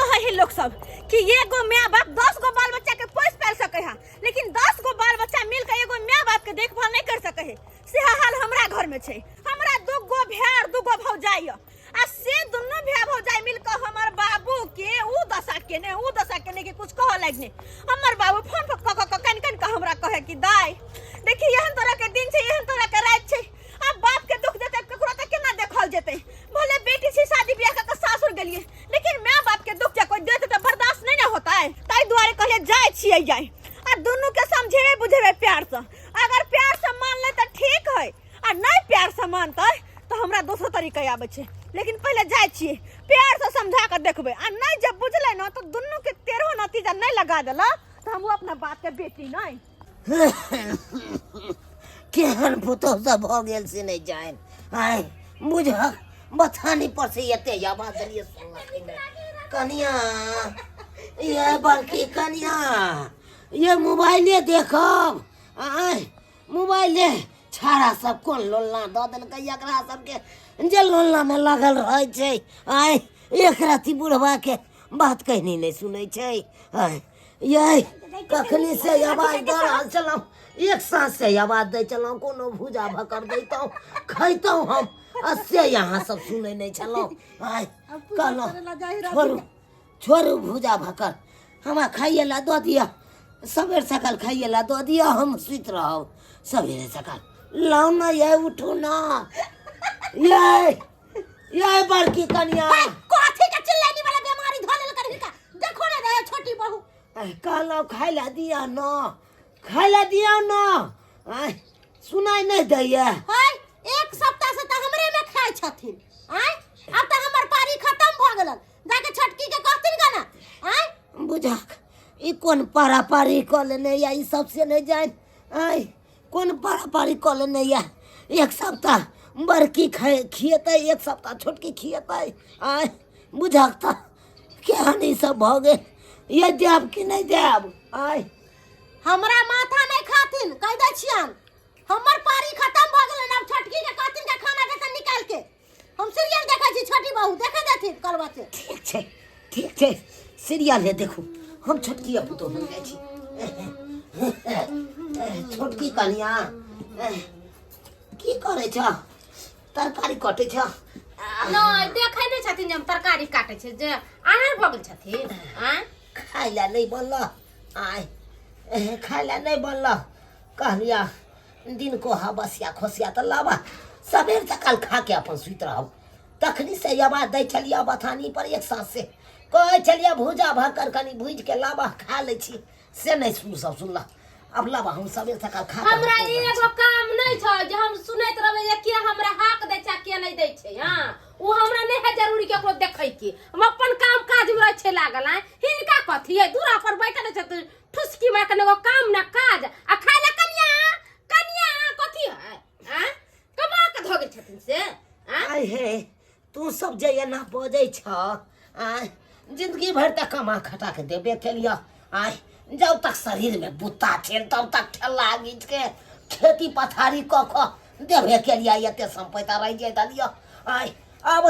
कहै है लोग सब कि एगो माय बाप 10 गो बाल बच्चा के पोस पाल सके है, लेकिन 10 गो बाल बच्चा मिल के एगो माय बाप के देखभाल नहीं कर सके है। से हाल हमरा घर में छै। हमरा 2 गो भाय और 2 गो भौजाई है, आ से दुनू भाय भौजाई मिल के हमर बाबू के ऊ दशा केने, ऊ दशा केने कि कुछ कह लगने। हमर बाबू फोन पर क क कन कन के हमरा कहे कि दाई देखी एहन तरह के दिन छै, एहन तरह के रात छै, आ बाप के दुख देते ककरो त केना देखल जेते। भले बेटी छी शादी ब्याह क सासुर गेलिए, लेकिन माय बाप के दुख जे कोई देते त बर्दाश्त नहीं ना होता है। ताई दुआरे कहले जाय छियै जाय, आ दुनू के समझेबे बुझेबे प्यार से। अगर प्यार से मान ले त ठीक है, आ नहीं प्यार से मानते तो हमरा दोसर तरीका आबै छै, लेकिन पहले जाय छियै प्यार से समझा के देखबै, आ नहीं जब बुझले ना तो दुनू के तेरहो नतीजा नहीं लगा देला तो हम अपना बाप के बेटी नहीं। केहन पुतोह सब भऽ गेल से नहि जानि। आय बुझक बथानी पर से एते आवाज देलियै सुनलक नहि। कनिया ये बड़की कनिया ये मोबाइले देखब। आय मोबाइले छाड़ा सब कोन लोलना दऽ देलकै एकरा सबके जे लोलना में लागल रहै छै। आय एक रति बुढ़वा के बात कहनी नहि सुनै छै। आय ये कखनी से आवाज दऽ रहल छलहुँ, एक साँस से आवाज दै छलहुँ, कोनो भूजा भकर दैतहुँ खैतहुँ हम, आ से यहाँ सब सुनै नहि छलहुँ। आय कहलहुँ छोड़ू छोड़ू भूजा भकर, हमरा खाइए ला दऽ दिअ, सबेर सकाल खाइए ला दऽ दिअ, हम सुति रहब सबेरे सकाल। लाउ ने ये, उठू ना ये, ये बड़की कनिया। कथी के चिल्लानी वाला बीमारी धऽ लेलकै हिनका, देखो ना रे छोटी बहू। कहलहुँ खाइ ला दिअ न, खाइ ला दिअ न। आँय सुनाइ नहि दैया। है एक सप्ताह से तऽ हमरे में खाइ छथिन। आँय आब तऽ हमर पारी खत्म भऽ गेलन, जाके छोटकी के कहथिन गा ना। आँय बुझक ई कोन पारापारी कऽ लेने या ई सब से नहि जानि। आँय कोन पारापारी कऽ लेने या, एक सप्ताह बड़की खिएतै, एक सप्ताह छोटकी खिएतै। आँय बुझक तऽ केहन ई सब भऽ गेल। ये जायब कि नहि जायब? आँय हमरा माथा नहि खाथिन, कहि दै छियन हमर पारी खत्म भऽ गेलन। आब छोटकी के कहथिन के खाना देतन निकाल के, हम सीरियल देखै छी, छोटी बहू देखे देथिन करबा से। ठीक छै ठीक छै, सीरियल हे देखू, हम छोटकी पुतोह बनि जाइ छी। छोटकी कनिया की करै छ? तरकारी कटै छ? नहि देखै नहि छथिन जे हम तरकारी काटै छी, जे आन्हर भऽ गेल छथिन। आँय खाइ लए नहि बनल? आँय खाइ लए नहि बनल? कहलिया दिन को हा बसिया खोसिया तऽ लाबा, सबेर सकाल खा के अपन सुति रहब। तखनी से आवाज दै छलियै बथानी पर एक साँस से कहै छलियै भूजा भाकर कनि भूजि के लाबा खा लै छी, से नहि सुन सब सुनलक। अब लाबा हम सबेर सकाल खा के हमरा एगो काम नहि छै जे हम सुनैत रहबै जे के हमरा हाक दै छै आ के नहि दै छै। हाँ ओ हमरा नहि है जरूरी केकरो देखै के, हम अपन काम काज में रहै छै लागल। आँय हिनका कथी है, दूरा पर बैठल रहै छथिन ठुसकी मार के, एगो काम ना काज, आ खाय ला कनिया कनिया कथी है? आँय कमा के धऽ गेल छथिन से। आँय आय हे तू सब जे एना बजै छ, आँय जिंदगी भरि तक कमा खटा के देबे केलियऽ। आँय जब तक शरीर में बुत्ता छेल तब तक ठेला घीच के खेती पथारी कऽ कऽ देबे केलियऽ, एते सम्पैता रहि जाइत देलियऽ। आँय आब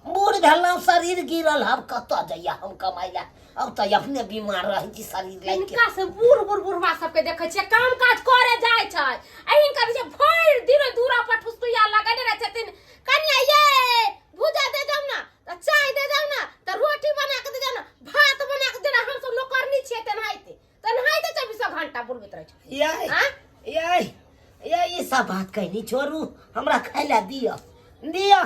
बूढ़ भेलहुँ, शरीर गिरल, आब कतऽ जइया हम कमाइ लए? अब तऽ अपने बीमार रहै छी शरीर लागि के। हिनका से बूढ़ बूढ़ बुढ़वा सबके देखै छियै काम काज करे जाइ छै, आ हिनका जे भरि दिन दूरा पर ठुसकुइया लगेने रहै छथिन, कनिया ये भुजा दे जाउ ना, तऽ चाय दे जाउ ना, तऽ रोटी बना के दे जाउ ना, भात बना के जेना हमसब नौकरनी छियै तेनाहिते तेनाहिते चौबीसो घंटा बुलबैत रहै छथिन। ये आँय? ये ये ई सब बात कहनी छोड़ू, हमरा खाय लए दिअ दिअ।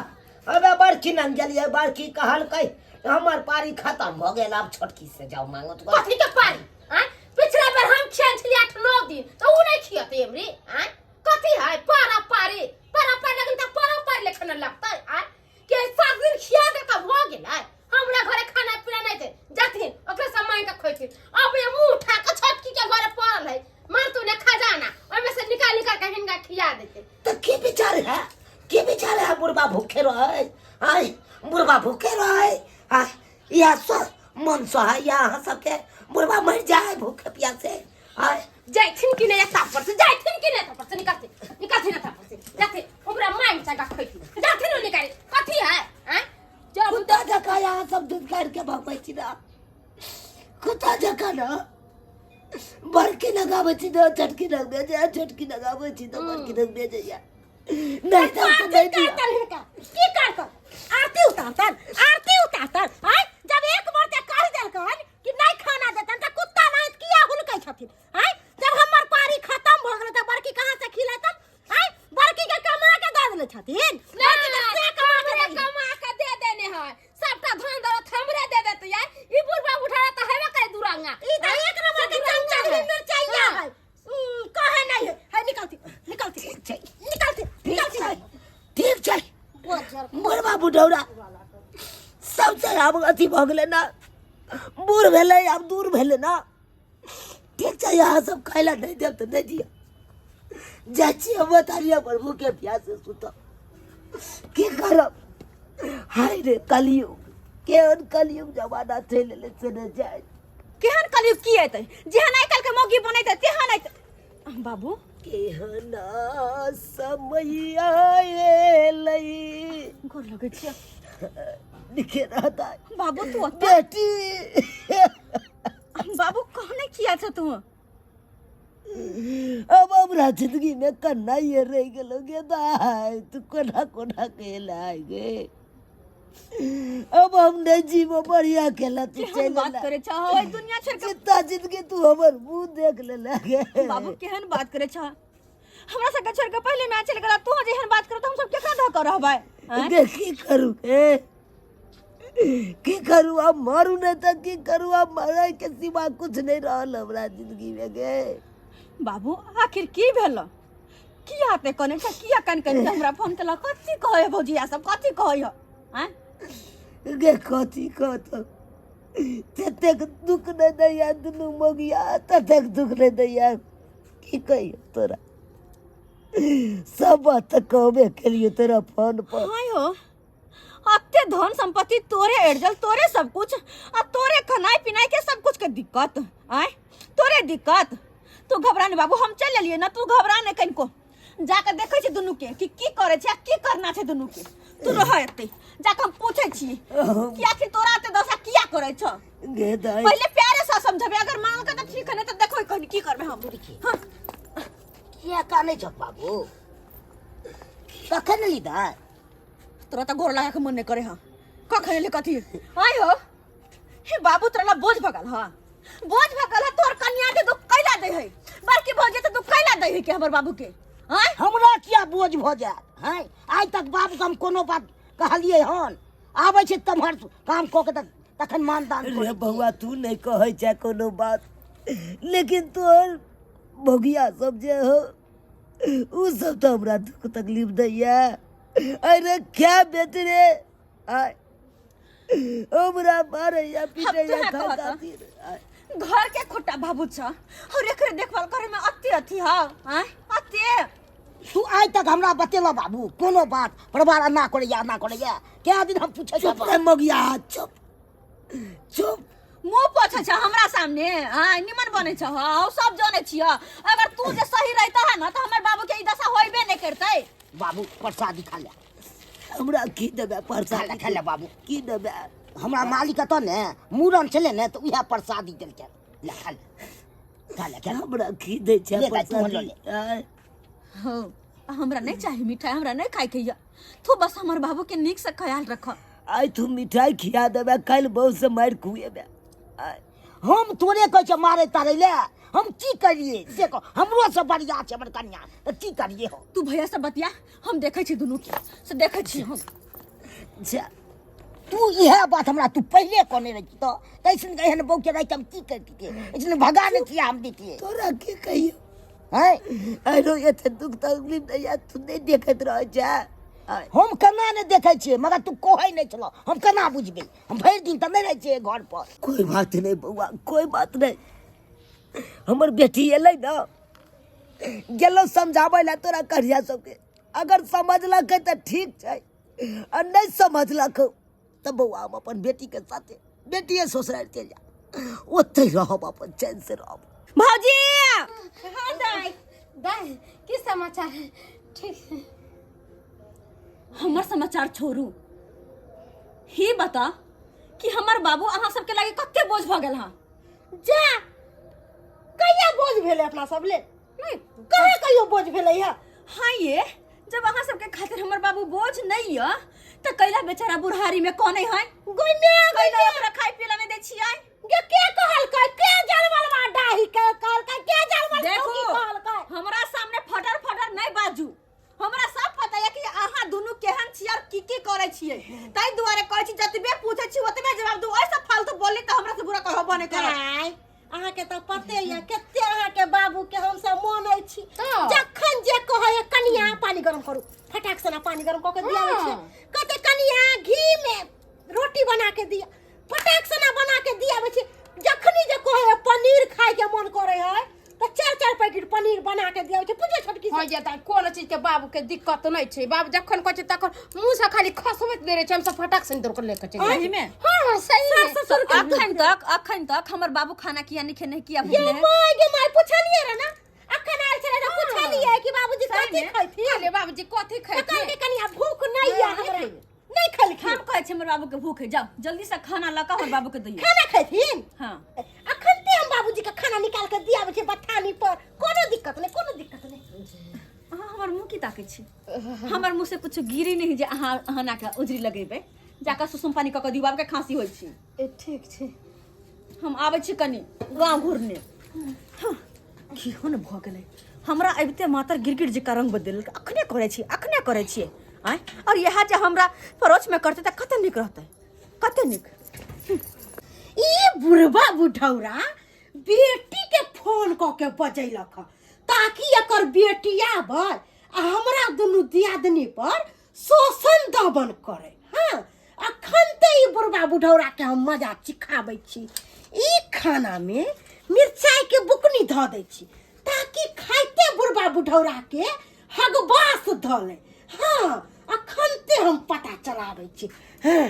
अबे बड़की नंग गेलियै, बड़की कहलकै हमर पारी खत्म भऽ गेल, आब छोटकी से जाउ मांगो। तो कथी के पारी? आँय पिछला बेर हम खियाल छलियै 8-9 दिन तऽ उ नहि खियतै एमरी। आँय कथी है पारा पारी, पारा पारी लगन तऽ पारा पारी लेखन लगतै। आँय के 7 दिन खिया दे तऽ भऽ गेलै, हमरा घरे खाना पीना नहि दे जाथिन, ओकरा से मांगि के खोइथिन। अब ये मुंह उठा के छोटकी के घरे पड़ल है मारतू ने खजाना, ओहिमे से निकाल निकाल के हिनका खिया देते। तऽ की विचार है, की विचार है? बुढ़बा भूखे रहे? आय बुढ़बा भूखे रहे? आय या सब मन सहाय या अहाँ सबके बुढ़बा मरि जाए भूखे प्यासे? आय जाइथिन कि नहीं तापर से, जाइथिन कि नहीं तापर से, निकलते निकलते ना तापर से जाते, ओकरा मांग चागा खैथिन जाथिन न निकाले कथी है? आय जब कुत्ता जकाँ अहाँ सब दूध काटि के भगबै छी ना। कुत्ता जकाँ ने बड़की लगाबै छी तऽ छोटकी लग जाइए, छोटकी लगाबै छी तऽ बड़की लग जाइए। नहि तऽ आरती नहि दिअ। उतारतन हिनका की करतन? आरती उतारतन, आरती उतारतन। आय जब एक बार ते कहि देलकन कि नहीं खाना देतन त कुत्ता नाहित किया हुलकै छथिन? आय जब हमर पारी खत्म भ गेल त बड़की कहां से खिलेतन? आय बड़की के कमा के दऽ देले छथिन, बड़की के से कमा के हमरे दऽ। कमा के दे देने है सबटा धन दौलत, हमरे दे देते यार। ई बुढ़वा उठा त हेबे करे दुरंगा। ई त एक नंबर के चमचा ही मिरचाइया है। कहे नहीं है, है निकलती निकलती। ठीक छै। निकलती ठीक निकलती। छै, ठीक छै। बुढ़वा बुढ़ौरा सबसे आब अथी भऽ गेलै ने, बूढ़ भेलै, आब दूर भेलै ने। ठीक छै, अहाँ सब खाय लए नहि देब तऽ नहि दिअ। जाइ छी हम बतारिया पर, भूखे प्यासे सुतब, की करब? हाय रे कलयुग, केहन कलयुग जमाना चलि एलै से नहि जाय। केहन कलयुग की एतै? जेहन आइ काल्हि के मौगी बनैतै तेहन एतै बाबू। केहन समय एलै। गोर लगै छियै। निके रहता बाबू। तू ओतऽ बेटी। बाबू, कहने किया छ तू? अब हमरा जिंदगी में कन्ना ये रह गेलो गे दाय, तू कोना कोना के लाय गे? अब हम नहीं जीवो। बढ़िया केला तू केहन चलि बात एला। करे छ ओइ दुनिया छोड़ के? जितना जिंदगी तू हमर मुंह देख ले गे। बाबू, केहन बात करे छ? हमरा सबके छोड़ के पहले मैच चल गेला। तू जेहन बात कर त हम सब केकरा धऽ के रहबै, आँय? गे की करू गे, की करू? अब मरू नहीं तऽ की करू? अब मरे के सिवा कुछ नहीं रहल हमरा जिंदगी में गे। बाबू, आखिर की भेल? किया ते कने छ? किया कन कन के हमरा फोन केला? कथी कहै भौजिया सब, कथी कहै ह, आँय? गे कथी कहत, ततेक दुख नहि दैया दुनू मगिया, ततेक दुख नहि दैया। की कहियो तोरा, सब बात तऽ कहबे केलियो तोरा फोन पर। हाय हो, अते धन संपत्ति तोरे एड़जल, तोरे सब कुछ आ तोरे खनाई पिनाई के सब कुछ के दिक्कत, आय तोरे दिक्कत। तू घबरा नहीं बाबू, हम चल लेलिए ना, तू घबरा नहीं कनिको। जाके देखै छी दुनू के कि की करे छै आ की करना छै दुनू के। तू रह एते, जाके हम पूछै छी कि आखिर तोरा एते दशा किया करे छ। गे दाई, पहले प्यारे से समझबे, अगर मांगल के त ठीक है, नहीं तो देखो कहीं की करबे हम। हाँ। किया कानै छक बाबू? कखन एली दाई? तोरा त गोर लगा के मन नहीं करे। हाँ, कखन एली कथी? आय हो हे बाबू, तोरा ला बोझ भगल। हाँ, बोझ भगल है। तोर कन्या के दुख कैला दे है, बड़की भौजी के दुख कैला दे है के हमर बाबू के? आय हमरा किया बोझ भऽ जायत हैं? आइ तक बाबूके हम कोनो बात कहलियै हन? आबै छै तम्हर काम कऽ के तऽ तखन मानदान करै रे छियै। बौआ, तू नहि कहै छै कोनो बात, लेकिन तोहर भोगिया सब जे हो उ सब तऽ हमरा दुख तकलीफ दैया। अरे क्या बेच रे, आय हमरा मारैया पीटैया तोरा खाय कहत। खातिर आय। घर के खुट्टा बाबू छ और एकरे देखभाल करे में अति अथी हा, आय अति। तू आइ तक हमरा बतेलऽ बाबू कोनो बात, परिवार एना करैया एना करैया? कए दिन हम पूछै चुप रे मगिया, चुप चुप। मुंह पोछे छ हमरा सामने? हाँ, निमन बने छ? हाँ, सब जाने छिय। अगर तू जे सही रहता है ना तो हमर बाबू के ई दशा होइबे नहीं करतै। बाबू, प्रसादी खा ले। हमरा की देबै खा प्रसाद? ले, खा ले बाबू। की देबै? हमरा मालिक एतऽ ने मूड़न छलै ने तऽ उएह प्रसादी देलकै। ले खा ले, खा ले, खा ले। हमरा की दै छै ले दाइ, तू प्रसादी? लऽ ले। आय। हो, हमरा नहीं चाहिए मिठाई, हमरा नहीं खाए के या। तू बस हमर बाबू के नीक से ख्याल रख। आइ तू मिठाई खिया देबै, काल्हि बहु से मारि खुएबै। आय। हम तोरे कहै छै मारे तारे ले, हम की करिए से कह? हमरो से बढ़िया छै हमर कन्या, तऽ की करिए हम? तू भैया से बतिया, हम देखै छी दुनू के से देखै छी हम। जा। तू इएह बात हमरा तू पहिले कहने रही तऽ तैसन एहन बहू के राखि हम की करतियै? ऐसन भगा नहि किया हम दितियै? तोरा की कहियो हैं? आरो एते दुख तकलीफ दैया, तू नहि देखैत रहै छै? आय। हम केना नहि देखै छियै, मगर तू कहै नहि छलह, हम केना बुझबै? हम भरि दिन तऽ नहि रहै छियै घर पर। कोई बात नहीं बौआ, कोई बात नहीं। हमर बेटी एलै ने, गेलहुँ समझाबै लए तोरा करिया सबके। अगर समझलकै तऽ ठीक छै आ नहि समझलक तऽ बौआ, हम अपन बेटीके साथे बेटिए ससुरारि चलि जायब, ओतहि रहब, अपन चैनसँ रहब। भौजी। हाँ दाई, दाई, की समाचार है? ठीक है। हमर समाचार छोड़ू, ही बता कि हमर बाबू अहाँ सबके लागे कते बोझ भऽ गेल हँ? जा कहिया बोझ भेलै अपना सब ले नहीं कहाँ कहियो बोझ भेलै है हाँ ये जब अहाँ सबके खातिर हमर बाबू बोझ नहीं य त कैला बेचारा बुढ़ारी में कौन है गई मैं कैला ओकरा खाए पिए ला नहीं दै छियै गे के कहलकै के जलमलवा डाही के कहलकै के जलमल देखो कहलकै हमरा सामने फटर फटर नहीं बाजू हमरा सब पता है कि अहाँ दुनू केहन छी और की की करै छियै ताहि दुआरे कहै छी जतबे पूछै छी ओतबे जवाब दू ऐसे फालतू बोलली तऽ हमरा से बुरा कहबो नहि करत आय अहाँके तऽ पते यऽ कते अहाँके बाबू के हमसब मानै छी तऽ। जखन जे कहै कनिया पानि गरम करू फटाक से पानि गरम कऽ के दियाबै हँ। छियै कहते कनिया घी में रोटी बना के दिया फटाक से बना के दियाबै छियै जखनी जे कहै पनीर खाय के मन करै है तऽ चारि चारि पैकेट पनीर बना के दियाबै छियै बुझै छोटकी हो जेतै कोनो चीज के बाबू के दिक्कत नहीं छै बाबू जखन कहै छै तखन मुंह से खाली खसबैत दे रहे छै हमसब फटाक से दौड़ के लेके चलि सही में? हाँ हाँ सही में ससुर के अखन तक हमर बाबू खाना किया नहीं खेने किया ये भूखले है माय गे माय पुछलियै रे ना अखन आयल छलै तऽ पुछलियै कि बाबूजी सही कथी में? खैथिन कहलियै बाबूजी कथी तऽ खैथिन कहलकै कनिया भूख नहि यऽ हाँ, हमरा नहि नहि खेलखिन हम कहै छी हमर बाबू के भूख है जाओ जल्दी से खाना लऽ कऽ हमर बाबू के दियौ खाना खैथिन हाँ अखन ते हम बाबूजी के खाना निकाल के दियाबै छियै बथानी पर कोनो दिक्कत नहि कोनो दिक्कत नहि अहाँ हमर मुँह की ताकै छी हमर मुँह से कुछ गिरी नहीं जे अहाँ अहाँ नाके उजरी लगेबै जाकऽ सुसुम पानी कऽ कऽ दियौ बाबू के खांसी होइ छी ए, ठीक छै हम आबै छी कनि गाँव घुरने हाँ, केहन भऽ गेलै हमरा अबिते मातर गिरगिट जकाँ रंग बदलि लेलकै अखने करै छियै अखने करै छियै आँय आओर इएह जे हमरा पड़ोसमे करतै तऽ कते नीक रहतै कते नीक ई बुढ़बा बुढ़ौरा बेटी के फोन कऽ के बजैलक हँ, ताकि एकर बेटी आबै आ हमरा दुनू दियादनी पर शोषण दमन करे हाँ अखन ते ई बुढ़बा बुढ़ौरा के हम मजा चिखाबै छी ई खाना में मिरचाई के बुकनी धऽ दै छी ताकि खाइते बुढ़बा बुढ़ौरा के हगबास धऽ ले हाँ अखन ते हम पता चलाबै छी हाँ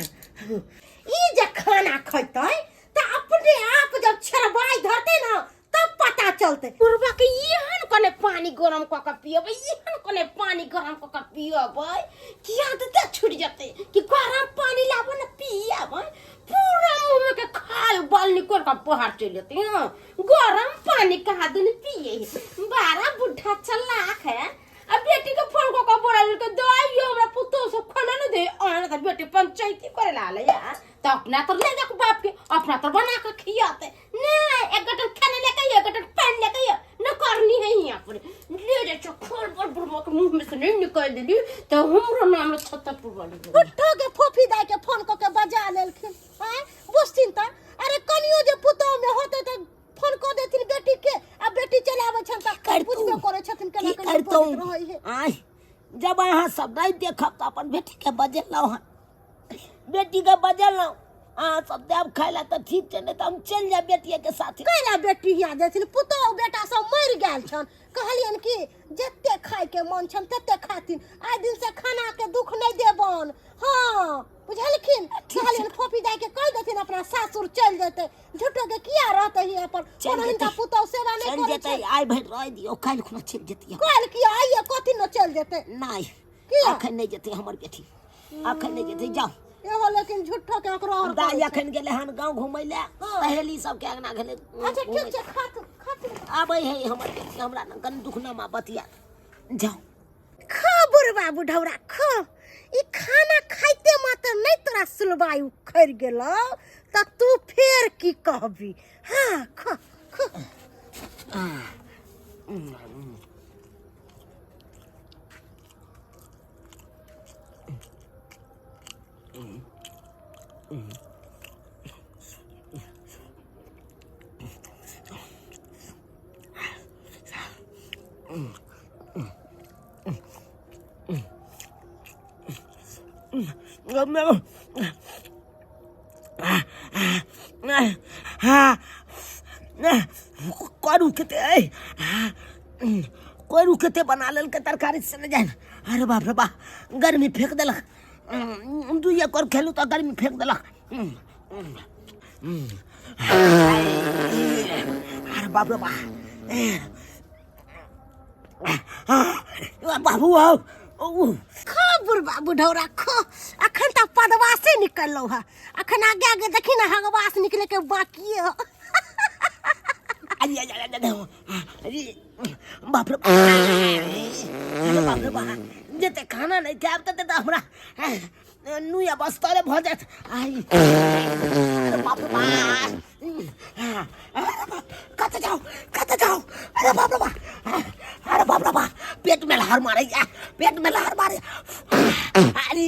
ई जे खाना खैतै तऽ अपने आप जब छेड़बाई धरतै ना तब पता चलतै बुढ़बा के एहन कने पानी गरम कऽ के पियबै एहन कने पानी गरम कऽ के पियबै कि आदते छुटि जेतै कि गरम पानी लाबऽ ने पियबै पूरा मुँह में के खाल बाल निकल के बाहर चलि जेतै हँ गरम पानी कहाँ दिन पिए बारा बुढ़ा चलाक है आ बेटी के फोन कऽ के बोला के दो हमरा पुतोह सब खाना न दे आन तऽ बेटी पंचायती करे ला आले यार तऽ अपना तर ले जाके बाप के अपना तर बना के खियाते नहीं एक गटन खाना लेके आइए, एक गटन पानी लेके आइए, न करनी है यहाँ पर ले जा चो खोल पर बुढ़वा के मुंह में से नहीं निकाल देली तो हमरो नाम छतरपुर वाली हो। उठो के फोफी दाई के फोन कऽ के बजा लेलखिन आँय बुझथिन तऽ अरे कनियो जे पुतोह में होतै तऽ फोन कऽ देथिन बेटी के आ बेटी चलि आबै छनि तऽ करतौ? बुझबे करै छथिन केना की केना करतौ बजैत रहै है आय जब अहाँ सब नहीं देखब तऽ अपन बेटी के बजेलहुँ हन बेटी के बजेलहुँ अहाँ सब देब खाय लए तऽ ठीक छै नहि तऽ हम चलि जायब बेटिए के साथे कैला बेटी हिया देथिन पुतोह बेटा सब मरि गेल छन कहलियन कि जते खाय के मन छन तते खाथिन आइ दिन से खाना के दुख नहीं देबन हाँ बुझलखिन कहलियन फोफी दाई के कहि देथिन अपना सासुर चलि जेतै झूठो के किया रहतै हिया पर चलि कोनो हिनका जेतै। पुतोह सेवा नहीं चलि करै जेतै छै आइ भरि रहि दियौ काल्हि खुना चलि जेतै कहल कि आइए कथी न चलि जेतै नहि किया? अखन नहि जेतै हमर बेटी अखन नहि जेतै जाउ एहो लेकिन झूठो के ओकरो और दाइ करै छै। अखन गेलै हन गाँव घुमै लए हाँ। सहेली सबके अंगना गेलै अच्छा ठीक छै खातू खातू आबै है हमर बेटी हमरा ने कनि दुखनामा बतिया जाउ खा बुढ़बा बुढ़ौरा खा ई खाना खाइते मात्र नहीं तोरा सुलवाई उखड़ गेलौ त तू फेर की कहबी हाँ खा खा करू कते करू कते बना लेलकै तरकारी से नहि जानि अरे बाप रे बा गर्मी फेंक देलक दुइए कर खेलू तऽ गर्मी फेंक देलक अरे बाप रे बा बाबू आओ खो बुढ़बा बुढ़ौरा खो अखन तक पदवासे निकललो है अखन आगे आगे देखी ना हगवास निकले के बाकी है बाप रे बाप रे बाप, जते खाना नहि खायब तते तऽ हमरा नुया बस्तरे भऽ जायत। आइ अरे बाप रे बाप, अरे बाप, कतऽ जाउ कतऽ जाउ? अरे बाप रे बाप, अरे बाप रे बाप, पेट में लहर मारैया, पेट में लहर मारे। अरे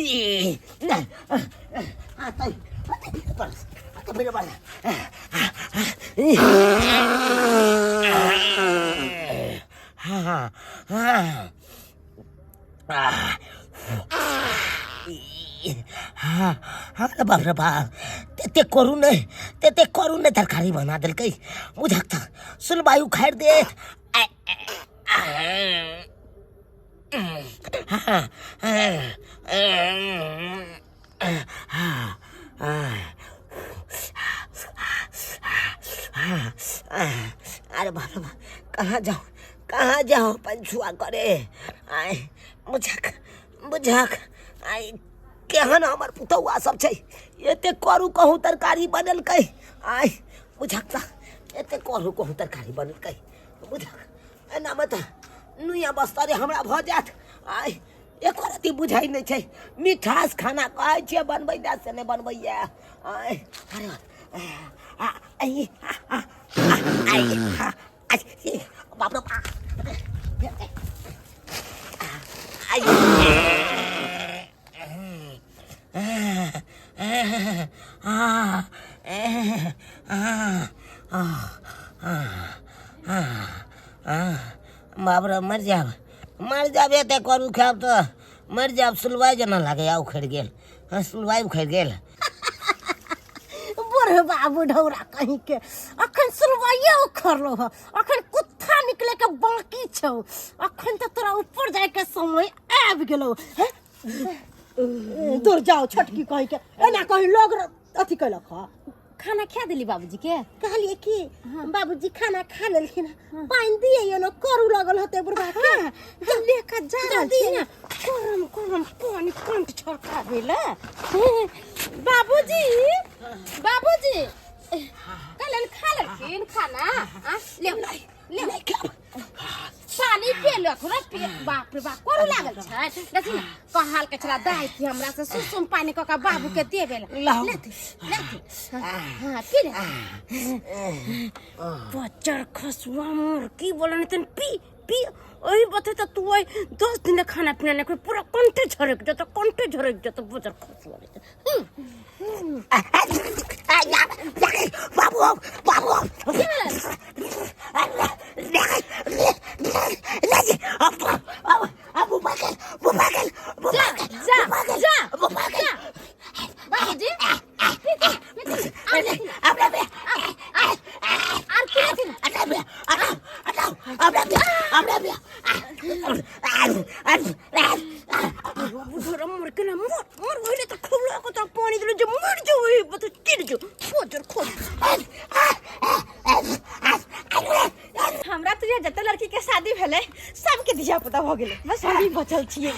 अरे बाप रे बाप, तेते करू नहि, तेते करू नहि तरकारी बना देलकै। बुझक तऽ सुलबाइ उखाड़ि देत। अरे बाप रे बाप, कहाँ जाओ कहाँ जाओ पंछुआ करे? आय बुझक बुझक, आइ केहन हमर पुतौआ सब छै, एते करू कहूँ तरकारी बनेलकै। आय बुझक तऽ एते करू कहूँ तरकारी बनेलकै। बुझक एनामे तऽ नुया बस्तरे हमरा भऽ जायत। आय एको रत्ती बुझै नहि छै, मिठास खाना कहै छियै बनबै लए से नहि बनबैया। आय अरे बाप रे बाप, बाप रे, मर जायब मर जायब, एते करू खायब तऽ मर जायब। सुलवाइ जेना लागैया उखड़ि गेल। हँ, सुलवाइ उखड़ि गेल। बुढ़बा बुढ़ौरा कहीं के अखन सुलवाइये उखड़लो ह, अखन कुत्था निकले के बाकी छौ। अखन तऽ तोरा ऊपर जाय के समय आबि गेलौ। हैं? दूर जाओ छोटकी कहीं के, एना कहीं लोग अथी कैलक ह। खाना खा देली बाबूजी के? कहलिए कि बाबूजी खाना खा लेलखिन, पानि दिए ने, करू लगल होते बुढ़बा के, जब लेके जा रहल छी ने गरम गरम पानी कंठ छड़काबे ला। बाबूजी बाबूजी कहलन खा लेलखिन खाना? आ, ले ले पानी पी ले थोड़ा पी। बाप रे बाप, करू लागल छै। देखी ने कहल के छला दाइ की हमरा से सुसुम पानी कऽ के बाबू के देबे ला। लाओ। लेती लेती, हाँ पी ले। बच्चर खसुआ मोर की बोलन तन, पी पी। ओही बते त तू ओइ 10 दिन खाना पीना नहीं, पूरा कंठे झरक जतो, कंठे झरक जतो बच्चर खसुआ रे। बाबू बाबू, जा जा जा जा बाबूजी, आर पी लेथिन। बुढ़ो मर के ना मर मर, ओहिले त खुला को त पानी दिलो जे मर जो ओही बते चिर जो पोजर खोज। हमरा तो जते लड़की के शादी भेलै सबके धिया पुता भऽ गेलै, बस हम ही बचल छियै।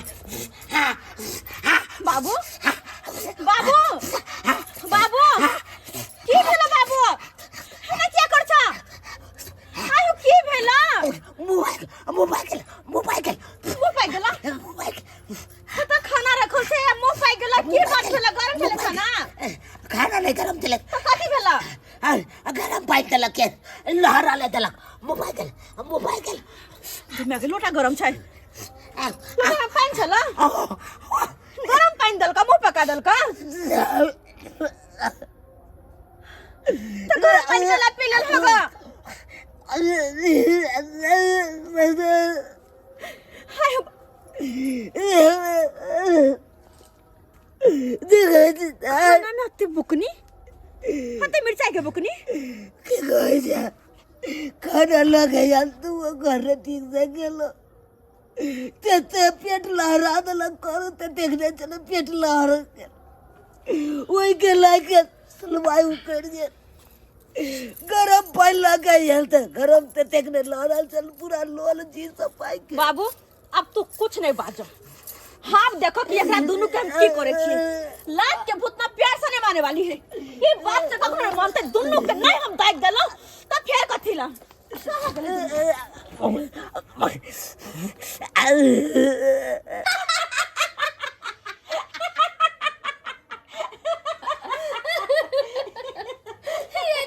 बाबू बाबू बाबू, की भेलो बाबू? हमरा किया करछ? आयो की भेलो? मोबाइल मोबाइल मोबाइल मुँह पाकि गेला? मोबाइल कतऽ खाना रखल छै आ मुँह पाकि गेला? की बात भेला? गरम छलै खाना? खाना नहीं गरम छलै। तऽ कथी भेला? गरम पानि देलक के लहरा ले देलक। मोबाइल मोबाइल दिमाग के लोटा गरम छै, लोटा में पानि छल, गरम पानि देलका, मुँह पका देलका। तऽ गरम पानि केला पी लेल होगा? हाय, खाना में अते बुकनी, अते मिरचाई के बुकनी की कहै छै? खाना लगे यार तू घर ठीक से गेलो तेते पेट लहरा देलक करू ते देखने चले पेट लहर गेल, ओहि के लाके सलवाई उकड़ गेल। गरम पानि लगे आयल तऽ गरम ते देखने लहरल चल पूरा लोल जी सब पाइ के। बाबू अब तू कुछ नहीं बाजो, हाँ अब देखो कि एकरा दोनों के हम की करे छियै। लात के भूतना प्यार से नहीं माने वाली है, ये बात से कखनो नहीं मानते। दोनों के नहीं हम दाग देलो त फेर कथी ला। ये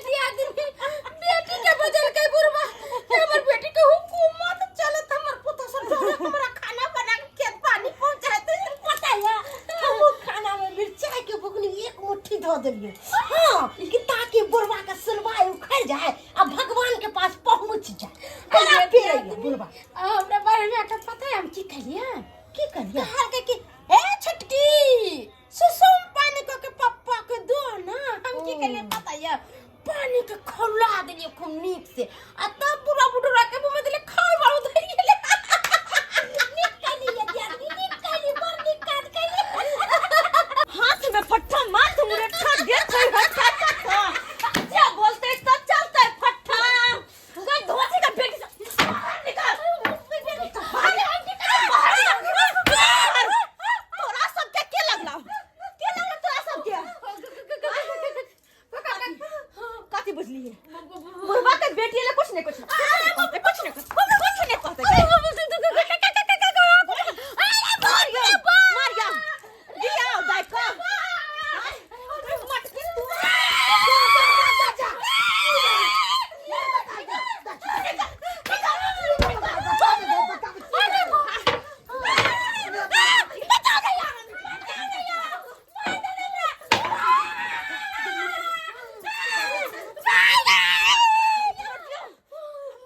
दियादनी बेटी के बदल के बुढ़वा हमर बेटी के हुकूमत चलत हमर पुतो सब डरे हमरा खाना बना के खेत पानी पहुंचाते। पता है हम खाना में मिर्चाई के बुकनी एक मुट्ठी धो देलिए, हाँ, कि ताकि बुढ़वा के सुनवाई उखड़ जाए आ भगवान के पास पहुंच जाए। बड़ा पेड़ है बुढ़वा। हमरा बारे में आटा पता है हम की कहलिए? की कहलिए? कहल के कि ए छटकी सुसुम पानी को के पप्पा के दो ना। हम की कहलिए पता है? पानी के खौला देलिए खूब नीक से आ तब बुढ़ा बुढ़ा के मुंह में देले, खाए बारू धरि गेले। नीक कहलिए दियादनी, नीक कहलिए, बड़ नीक काज कहलिए। हाथ में फट्ठा माथ मुरट्ठा देख है फट्ठा फट्ठा क्या बोलते सब चलते फट्ठा कोई धोती का बेटी से बाहर निकाल, बाहर निकाल, बाहर निकाल। तोरा सब के के लगला, के लगला तोरा सब के? कथी बुझलिए? बुढ़वा के बेटी ले कुछ नहीं, कुछ नहीं, कुछ नहीं, कुछ नहीं कहते। मार गया दिया दाई का मटकी तू।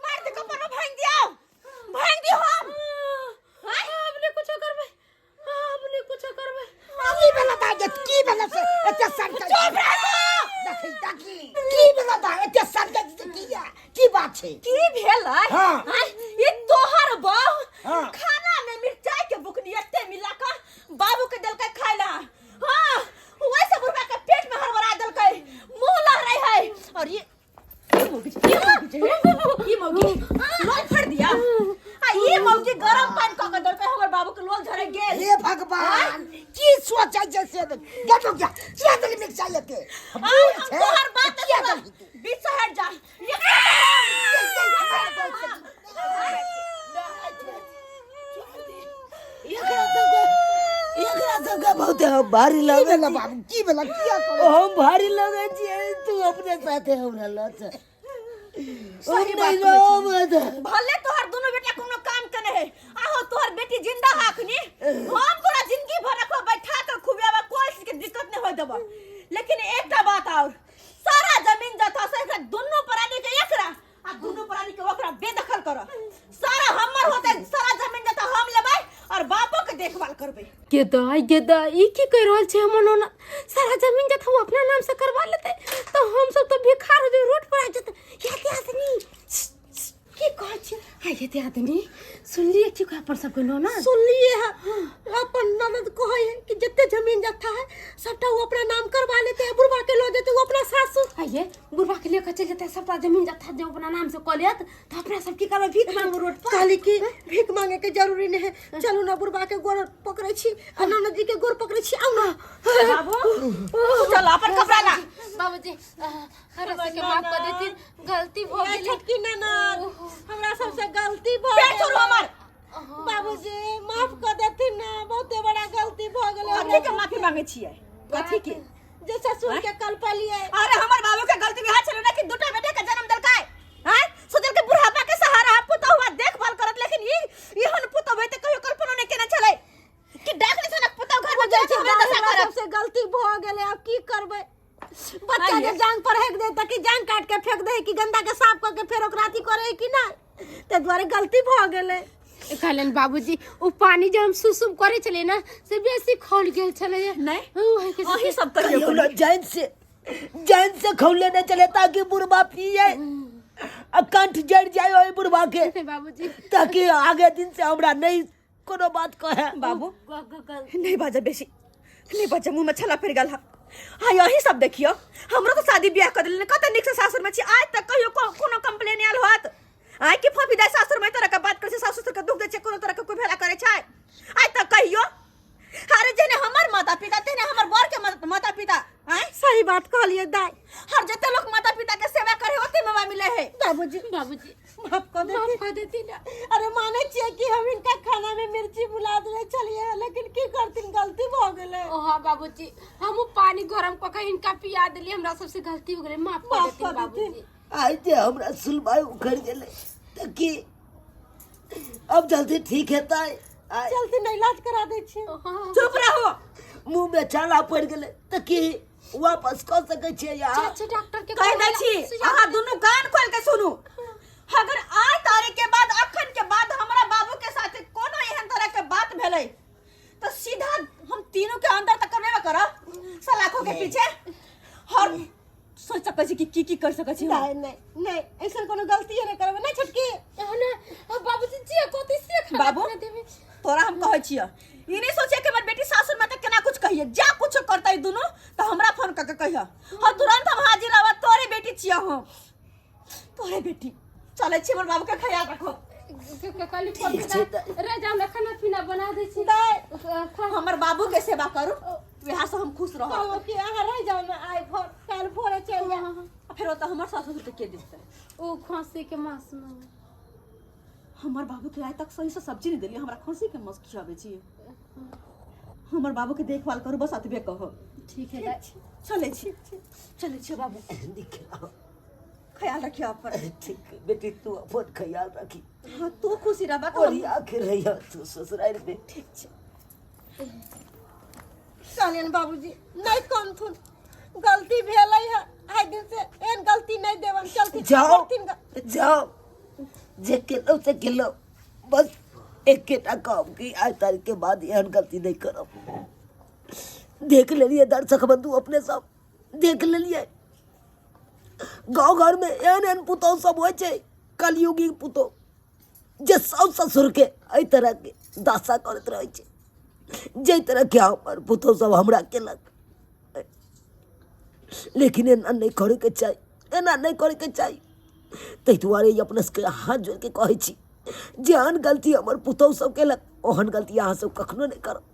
मार दे कपड़ा, भांग दिया, भांग दियो हम। हमने कुछ करबे, हमने कुछ करबे। की भेला दाइ गे? की भेला से एते सनकै? चुप रहो। देखी देखी, की भेला दाइ एते सनकै से? की या की बात छै? की भेलै? हाँ। आँय, ई तोहर बहू हाँ। खाना में मिरचाई के बुकनी एते मिला के बाबू के देलकै खाय ला। हाँ, वैसे बुढ़वा के पेट में हड़बड़ा देलकै, मुंह लहरै है। और ये ई मौगी, ई मौगी, ई मौगी लोल फाड़ दिया आ ई मौगी गरम पानी क के देलकै हमर बाबू के, लोल झरे गेल। हे भगवान, की सोचै छै से? गेटो क्या किया देली मिरचाई एते? आय, हम तोहर बात किया सुनब। देली तू? बीच से हट जा। एकरा सबके, एकरा सबके बहुते हम भारी की लगे। भेला बाबू? की भेला? किया करै? हम भारी लगे छियै, तू अपने साथे हमरा लऽ चल। सही बात हम नहीं कहै रहब एतऽ। भले तोहर दुनू बेटा कोनो काम के नहीं है, आहो तोहर बेटी जिंदा हाखनी हम तोरा जिंदगी भर रखबो, बैठा के खुबेबा, कोई चीज के दिक्कत नहीं होय देबो। लेकिन एकटा बात और, सारा जमीन जथा से एकरा दुनू प्राणी के एकरा आ दुनू प्राणी के ओकरा बेदखल कर। सारा हमर होते, सारा जमीन जथा हम लेबै और बापो के देखभाल करबै। गे दाई, गे दाई, ई की कहि रहल छै हमर नौना? सारा जमीन जथा ओ अपना नाम से करवा लेतै तऽ हम सब तऽ भिखार हो जेबै, रोड पर आ जेतै। या दियादनी, की कहै छै? आ ये दियादनी, सुनलियै की कहै अपन सबके नौना? सुनलिए है, अपन ननद कहै है कि जते जमीन जत्था है सबटा वो अपना नाम करवा लेते हैं, बुढ़वा के लो जेते वो अपना सासू। आ ये बुढ़वा के लेकर चलि जेतै, सबटा जमीन जत्था जे अपना नाम से कऽ लेत तऽ अपना सब की करबै? भीख मांगू रोड पर? कहली कि भीख मांगे के जरूरी नहीं है, चलू ना बुढ़वा के गोड़ पकड़े छी आ ननद जी के गोड़ पकड़े छी, आउ ना। बाबू, चल अपन कपड़ा ला। बाबूजी, हमरा सबके माफ कर देथिन, गलती भऽ ए गेलै। छोटकी ननद, हमरा सबसे गलती भऽ पेट गेल। छोड़ू हमर। बाबूजी, माफ कर देथिन ना, बहुते बड़ा गलती भऽ गेलै। कथी के माफी मांगे छियै? कथी के? जे ससुर के कल पलिए। अरे हमर बाबू के गलती बिहार छलै ना कि दूटा बेटा के जन्म देलकै? हैं, सोचल के बुढ़ापा के सहारा पुतहु हुआ देखभाल करत, लेकिन ई एहन पुतहु होइते कहियो कल्पनो नहि केने छलै कि डाकनी सनक पुतहु घर में बुझै जाइ छी छै दादी, दशा हमरा करत। सबसे गलती भऽ गेलै, आब की करबै? बच्चा आइये। के जांग पर हेक दे तऽ कि जांग काट के फेंक दे कि गंदा के साफ कऽ के फेर ओकरा अथी करे कि नहि, ताहि दुआरे गलती भऽ गेलै। कहलनि बाबूजी, ओ पानी जे हम सुसुम करै छलियै ने से बेसी खौल गेल छलै। नहि, ओ के अहीं सब कहियो। कहियो ना जान से, जान से खौले न चले ताकि बुढ़वा पिए आ कंठ जड़ जाए ओहि बुढ़वा के। बाबूजी, ताकि आगे दिन से हमरा नहीं कोनो बात कहे। बाबू, नहीं बाजा, बेसी नहीं बाजा, मुंह में छला फिर गेल। हाँ, यही सब देखियो, हमरो तो शादी ब्याह कर देले, कते नीक से सासुर में छी, आज तक कहियो कोनो कंप्लेन आयल होत आइ कि फफी दाइ सासुर में तरह के बात करे छै, सासुर ससुर के दुख दै छै, कोनो तरह के कोई भेला करे छै आज तक कहियो? अरे जेने हमर माता पिता तेने हमर बर के माता पिता। आय सही बात कहलिए दाई। हर जते लोग माता पिता के सेवा करे ओते मेवा मिले है। दाई। बाबूजी बाबूजी माफ कऽ माफ देथिन कऽ देथिन ना। अरे माने छियै कि हम इनका खाना में मिर्ची बुला देले छलियै, लेकिन की करथिन, गलती भऽ गेलै। ओ हाँ बाबूजी, हमहूँ पानी गरम कऽ के हिनका पिया देलियै, हमरा सबसे गलती हो गेलै, माफ कऽ माफ देथिन कऽ देथिन। बाबूजी। आइ जे हमरा सुलभाई उखड़ गेलै तऽ की अब जल्दी ठीक हेतै आइ? चलथिन, इलाज करा दै छियै। हाँ। चुप रहू। मुँह में छाला पड़ि गेलै तऽ की वापस कऽ सकै छियै यहाँ? चाची, डॉक्टर के कहि दै छी, अहाँ दुनू कान खोल के सुनू, अगर आइ तारीख के बाद, अखन के बाद हमरा बाबू के साथ कोनो एहन तरह के बात भेलै तो सीधा हम तीनों के अंदर तक करबे करब सलाखों के पीछे, और सोच सकै छी कि की की कर सकै छी हम। नहीं नहीं नहीं, ऐसा कोनो गलती नहीं करबै ना छोटकी। ना बाबूजी, जे कहती से खाना बाबू? पीना देबै। तोरा हम कहै छियै, ई नहीं सोचे कि हमर बेटी सासुर में त केना कुछ कहिए। जा कुछ करतै दुनू तो हमरा फोन कर के कहिए, हम तुरंत हम हाजिर रहब। तोरे बेटी छियै हम, तोरे बेटी। चलै छी, हमर बाबू के ख्याल रखो। कहली फोन रे, जाउ ना, खाना पीना बना दै छी। हमर बाबू के सेवा करू, वएह से हम खुश रहब। कहबो कि अहाँ रहि जाउ ने आइ भोर, काल्हि भोरे चलि जाउ। आ फेर ओतऽ हमर सासु ससुर के के देखतै? ओ खांसी के मास में हमर बाबू के आइ तक सही से सब्जी नहीं देलियै, हमरा खस्सी के मांस खियाबै छी। हमर बाबू के देखभाल करू, बस एतबे कहब। ठीक है दाइ। चलै छी, चलै छी बाबू। निक रहू। ख्याल रखियो अपन। ठीक बेटी, तू अपन ख्याल रखी। हाँ, तू खुशी रहबा तो हम ओरिया के रहिया तू ससुराल में। ठीक छै। कहलियनि बाबूजी नहीं कनथुन, गलती भेलै है, आइ दिन से एहन गलती नहीं देबन। चलथिन। जाओ। करथिन जाओ, जे केलहुँ से केलहुँ, बस एकेटा कहब कि आइ तारीख के बाद एहन गलती नहीं करब। देख लेलिए दर्शक बंधु, अपने सब देख लेलिए, गाँव घर में एहन एहन पुतहु सब होइ छै, कलयुगी पुतहु, जे साउस ससुरके एहि तरहके दशा करैत रहै छै, जाहि तरहके हमर पुतहु सब हमरा केलक। लेकिन एना नहि करैके चाही, एना नहि करैके चाही। ताहि दुआरे ई अपना सबके हाथ जोड़िके कहै छी, जेहन गलती हमर पुतहु सब केलक ओहन गलती अहाँ सब कखनो नहि करब।